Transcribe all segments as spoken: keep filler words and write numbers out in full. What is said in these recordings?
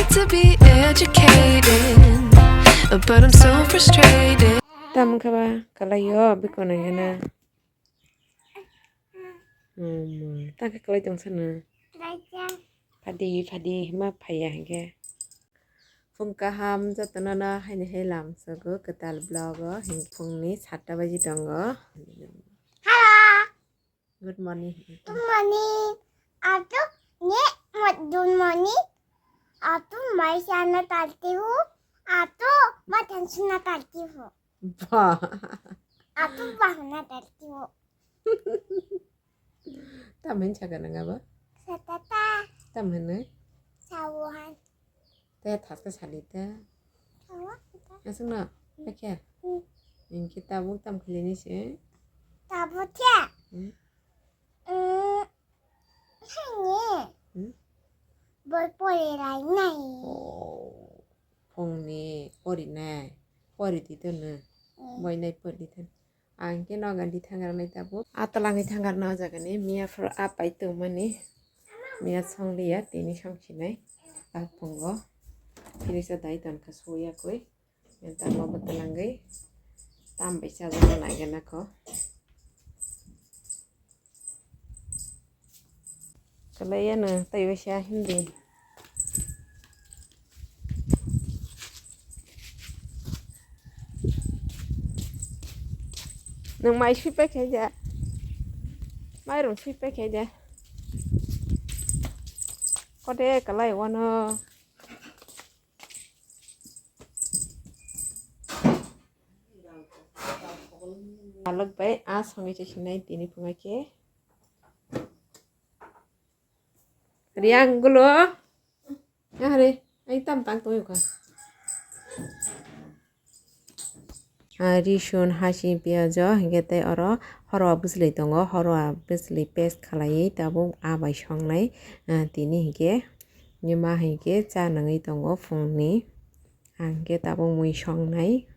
To be educated, but I'm so frustrated. Tamo khe ba kalai o bikon hena. Hmm, ta khe kalai tong sana. Phadi phadi hima phaiya hingke. Phung kaham jotono no haini hai lam sogo kwtal vlog o hing phungni satta baji tongo. Hello. Good morning. Good morning. Atu ni good morning. Atu mai sana talti hu. Atu matan suna talti hu. Ba. Atu bahana talti hu. Tam hin chaka nanga ba? Satata. Tam hin nai? Sawan. Te thaska sali ta. Sawan ta. Asung na. Pakya. Hmm. Inki tabuk tam khili ni se. Tabuk kya? Hmm. Hmm. Hani. Hmm? Boi pori lai nai. Oh. Phungni pori nai. Pori di to no. Hmm. Boi nai pori di to. Ang khe nogo di thangrwnai tabuk. A twlangwi thangrwna o jaga ni miya phuru a pai tongmani. Miya song liya tini song sinai. A pungo. Philisa dai ton kha suya koi. Tamo bo twlangwi. Tam bai cha jana nai gana kho. Kalai ya no, tai bai cha hindi. Nwng mai sui pai khe ja. Mai rung sui pai khe ja. Kode kalai wano. Alok bai a songwi se sinai tini phunga khe. Riang gulo. Are, ai tam tang tong kha. Ah, risun, hasin, piyajo, hingke tei oro horwa bwchwlwi tongo, horwa bwchwlwi paste khalaiwi tabuk a bai songnai, ah, tini hingke nima hingke cha nangwi tongo phungni, ang hingke tabuk mui songnai.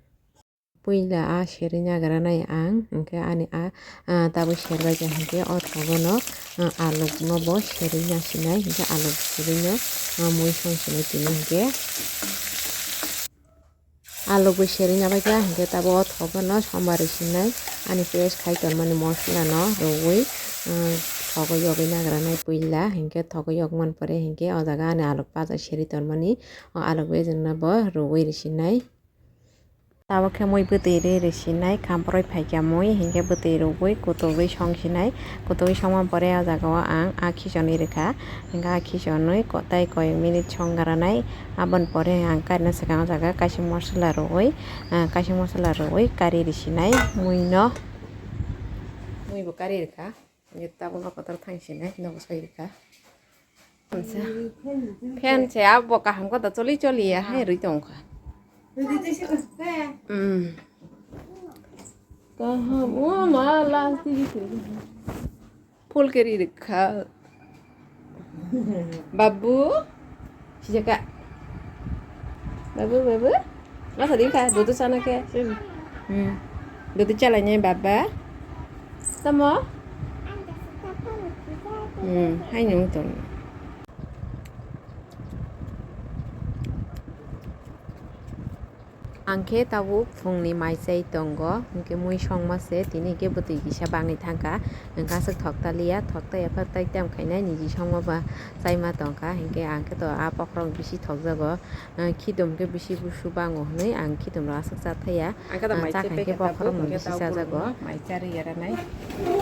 Puila a serwi nagra nai ang, hingke ani a, a, tabuk serbai kha hingke o thogo no, a, aluk no bo serwi nasinai, hingke aluk serwi no, a, mui song sinai tini hingke. Aluk bo serwi nabai kha hingke tabuk o thogo no sombar ri sinai, ani paste khai tongmani mosla no rwui, a, thogo yogwi nagra nai puila, hingke thogo yog man pore hingke o jaga ani aluk paja serwi tongmani, o aluk bejak no bo rwui ri sinai. Tabuk khe mui bwtwi ri ri sinai, khamproi phaikha mui, hinkhe bwtwi rwgwi kutugwi song sinai, kutugwi songma pore o jaga o ang a khichonwi rwkha, hinkhe a khichonwi ko-, tei koi minute song granai, aboni pore ang karina swkang o jaga kaisa mosola rwgwi, ah, kaisa mosola rwgwi kari ri sinai mui no, mui bo kari rwkha. Hingke tabuk no kotor thang sinai, nogo soi rwkha. Fan se abo kaham kota choli choli ya hai rwi tong kha. Hmm. Kaham, o ma last digi se. Phul keri rwkha. Babu. Sijaka. Babu, babu. Masa di kha, dudu sana khe. Hmm. Dudu chalai nai baba. Tamo? Hmm, hai nung tong. Ang khe tabuk phungni mai chai tongo, hinkhe mui songma se, tini hinkhe bwtwi kisa bangwi thangkha, hinkhe aswk thok taliya, thok taiya phar tai tam khainai niji songma ba chaima tongkha, hinkhe ang khe to a bokhorok bisi thokjago, ah, khitum khe bisi busu bango hinwi ang khitum rok aswk cha thaiya, ang khe to ah, mai chakha chai hinkhe paikha bokhorok tabuk, no hinkhe bisi tabuk chajago. Mai charwi yaranai,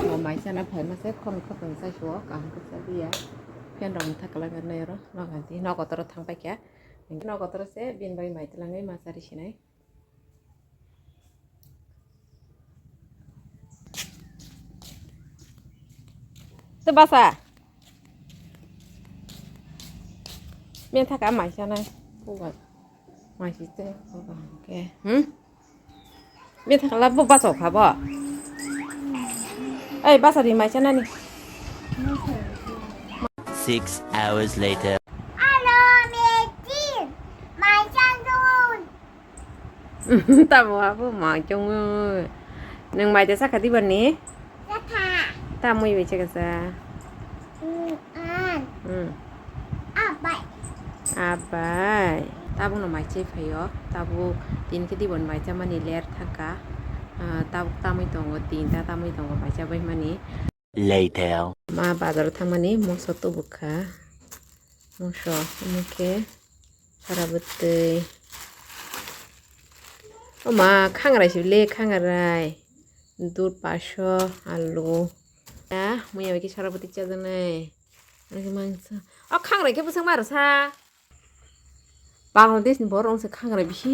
bo mai chana phaima se khoroknwi khoroknwi chai suo, kaham khe chaliya, fan rok wngkha kwlangkha nai oro, nogo twi nogo toro thang paikha. Hingke nogo toro se bini bai mai twlangwi ma chari sinai. Tei basa. Bini thaka mai chanai. Mai si tei. Hmm? Bini thaka labo basa kha bo. Ei, basa di mai chanani. Six hours later. Alo, Metin. Mai chan dun. Tamo abo mai chong. Nang mai de sakha di bani? Sakha. Tamo ibe chakasa. Hmm, an. Hmm. Abai. Abai, tabukno mai chai phaio, tabuk tin khe dibon mai chamani ler thangkha, ah, tabuk tamwi tongo, tinta tamwi tongo mai chabai mani. Later. Ma bazaro thangmani moso tubukha, moso, omo khe sara bwtwi. O ma, khangrai sibile, khangrai, dud paso, alu. Ya, muya bai khe sara bwtwi chajaknai. Ani mangsa. O khangrai khe bwswk ma rwsa. Bangladesh ni borok wngse khangrai bisi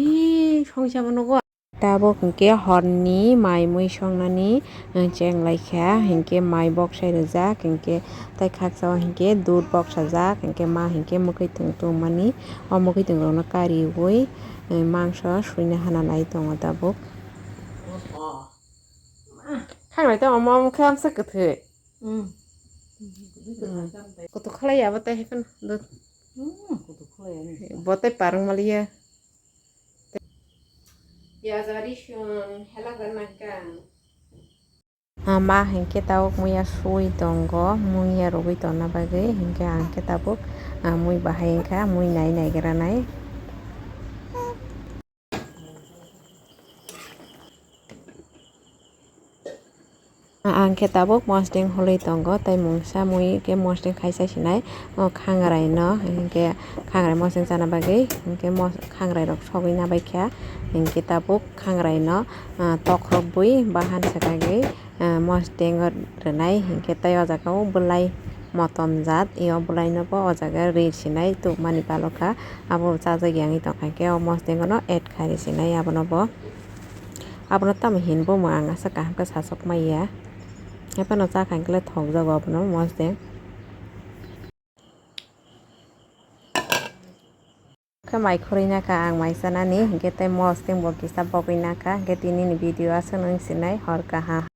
songchamo nugo. Tabuk hinkhe horni mai mui songnani, eh, cheng laikha, hinkhe mai boksai rijak, hinkhe tai khaksa o hinkhe dud boksajak, hinkhe ma hinkhe mwkhwitwng tongmani, o mwkhwitwng rokno kariui, eh, mangso suina hana nai tongo tabuk. Khangrai tongma omo khe amsa kwthwi. Kutuk khlai ya bo tei hai phano dud. Bo tei parwng maliya. Piyaj ari sun hela gan nangkha. Ah, ma hinkhe tabuk muya sui tongo, muya rwgwi tongna bagwi, hinkhe ang khe tabuk, ah, mui bahai wngkha, mui nai naigra nai. Ang khe tabuk mosdeng holwi tongo, tei mungsa mui khe mosdeng khaisa sinai, o khangrai no, hinkhe khangrai mosdeng chana bagwi, hinkhe mos-, khangrai rok sogwi nabaikha, hinkhe tabuk khangrai no, ah, tokrok bwi bahan swkagwi, ah, mosdeng o rwnai, hinkhe tei o jaga o bwlai motom jat, o bwlai no bo o jaga ri sinai tubmani balokha, abo chajakya wngwi tongkha, hinkhe o mosdeng o no add khai ri sinai abono bo. Abono tamo hinwi bumung ang asa kaham khe sachok maya. Haiphano chakha hinkhe thokjago abono mosdeng. Khe mai khurui nakha ang mai chanani, hinkhe tei mosdeng bo kisa bogwi nakha, hinkhe tinini video aswk nung sinai hor kaham.